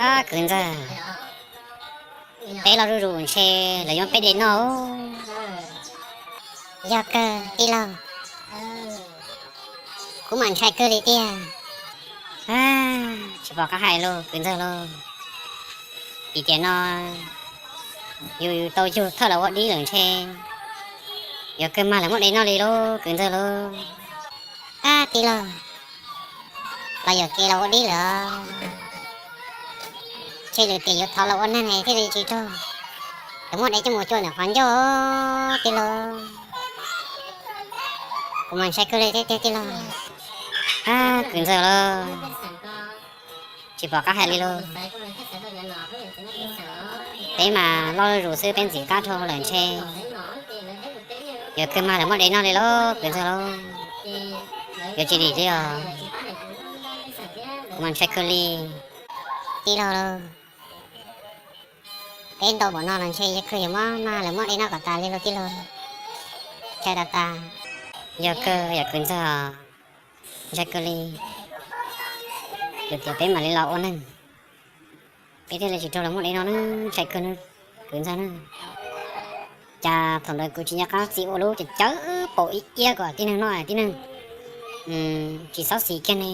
Ab kwv ntxawg, peb loj zuj zus ntshe lawv yuav peb de noj. Yog kawg tij laug, kuv mas ntshai kawg li tiag. Tsis pom qab hais lauj kwv ntxawg lauj. Vim tias no yus tau yug thawj los ua dib lawm ntshe yuav kawg mag lawv muab de noj li lauj kwv ntxawg lauj. Ab tij laug, los yuam kev los ua dib lawm, ntshe lwm tiam yuav thov los ua neeg thiaj li tsis raug lawv muab de coj mus cua ntawm qhov ncauj tij laug. Kuv mas ntshai kawg li thiab tiag tij laug. Ab kwv ntxawg lauj, tsis pom qab hais li lauj. Peb mas loj zuj zus xwb peb ntxim qab dhau lawm ntshe yuav kawg mag lawv muab de noj li lauj kwv ntxawg lauj. Yuav tsis dim li os. Kuv mas ntshai kawg li. Tij laug lauj, peb ntau npaum no los ntshe yog kawg yuav muab mag lawv muab de noj kom tas li lauj tij laug. Ntshai tas tas. Yog kawg yog kwv ntxawg, ntshai kawg li. Lwm tiam peb mam li los ua neeg, peb thiaj li tsis raug lawv muab de noj na, ntshai kawg na kwv ntxawg na. Cas thaum ntawd kuv tsis nco qab txiv ua lub cawv cawv paum ib iab kom tib neeg noj tib neeg tsis xauj xis kiag ne.